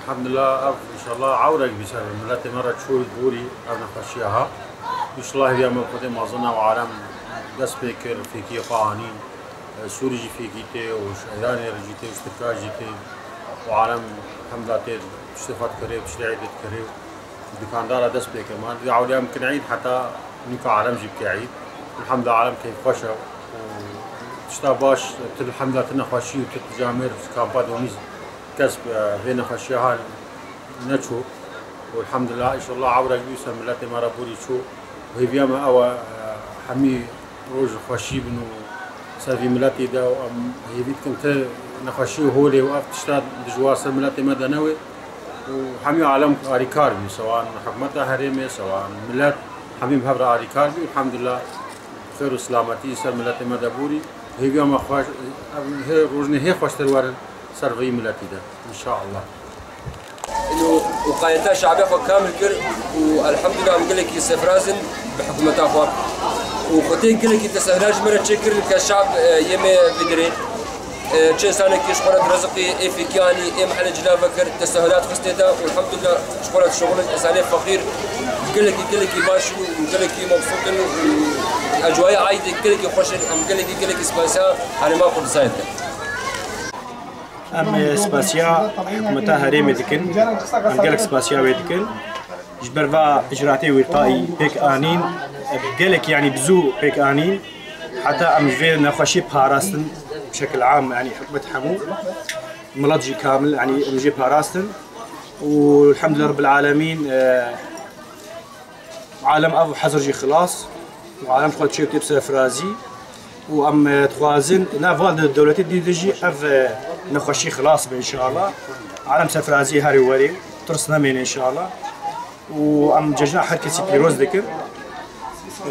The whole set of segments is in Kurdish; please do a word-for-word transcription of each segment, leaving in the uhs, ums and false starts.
Elhamdulillah, ev, înşallah, ewrek bî ser miletê me re çû borî ev nexweşiya ha. Înşallah hêviya me bi Xwedê mezin e û alem dest pê kir, fêkiyê xwe anîn. E, Sûrî jî fêkî tê û ji Îranê re jî tê û ji Tirka jî tê. Û alem, elhamdulillah, tê tiştê xwe dikirê, tiştê Îdê dikirê. Dikandara dest pê kir. Ma divê ewliya bikin Îd, heta nûka alem jî bike Îd. Elhamdulillah, alem keyfxweş e. Û tişta baş, tu elhamdulillah, tu nexweşî û tu camêr ji kampa domîz kes, e, vê nexweşiya ha neçû. Û elhamdulillah, înşallah ewrek bî ser miletê me re borî çû. Hêviya me ew e, e, hemî roj xweşî bin û ser vî miletî de û em hêvî dikin ti nexweşî û holê û ev tişta dijwar ser miletê me de newê û hemî alem alîkar bî, sewan hikûmeta herêmê, sewan milet, hemî bi hev re alîkar bî. Elhamdulillah, xêr û silametî ser miletê me de borî. Hêviya me xweş, ev hê rojnê hê xweştir werin ser vî miletî de, înşallah. Û, û qayeta şabê xwe kamil kir û elhamdulillah em gelekî serfiraz in bi hikûmeta xwe. Û xwetê gelekî tesehûlat ji me re çêkirin ke şab, e, yê me vê derê, e, çi însanekî ji xwe re di reziqî ê fêkiyanî ê mehele cila vekir, tesehûlat xistê de û elhamdulillah ji xwe re dişuxulin. Însanê feqîr gelekî, gelekî baş in û gelekî mebsût in û ecwaya Eydê gelekî xweş in. Em gelekî, gelekî spasiya Herêma Kurdistanê dikin. Em, e, spasiya hikûmeta herêmê dikin. Em gelek spasiya wê dikin. Ji ber va îcraatê wî qayî pêk anîn, e, gelek, yanî bi zû pêk anîn. Heta em ji vê nexweşî parastin, bi şekil am, yanî hikûmet hemû, milet jî kamil, yanî em jê parastin. Û elhamdulillah Rabbil Alemîn, e, Alem ev hezir jî xilas û alem xwe çê tê bi serfirazî û em, e, dixwazin ne van de dewletê dî de jî ev, e, nexweşî xilas be înşallah. Alem serfirazî herê werê, tirs nemêne înşallah. Û em cejna her kesî pîroz dikin.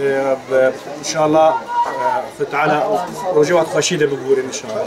E, be, înşallah, e, Xwedê Teala rojê wan xweşî de bibûrin înşallah.